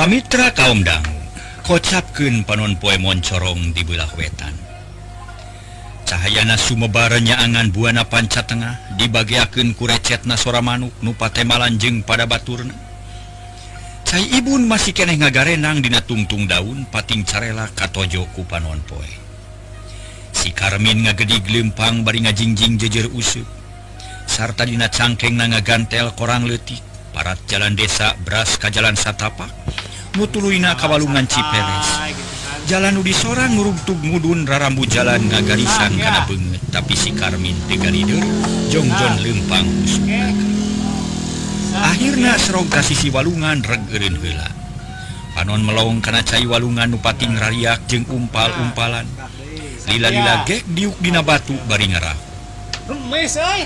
Para mitra kaum dangu, kocapkeun panon poe moncorong di beulah wetan. Cahayana sumebar nyaangan buana panca tengah dibageakeun ku recetna sora manuk nu patemalan jeung pada baturna. Cai Ibun masih keneh ngagarenang dina tungtung daun pating carela katojo ku panon poe. Si Karmin ngagedig leumpang bari ngajingjing jejer useup. Sarta dina cangkengna ngagantel korang leutik, parat jalan desa bras ka jalan satapak, nu tuluyna ka walungan Ciperes. Jalan nu disorang nurugtug mudun rarambu jalan ngagarisan kana beungeut, tapi si Karmin teu galider, jongjon leumpang usupna. Akhirna serog ka sisi walungan reg eureun heula. Panon melong kana cai walungan nu pating rariak jeung umpal-umpalan. Lila-lila gek diuk dina batu bari ngarahu. Remes euy.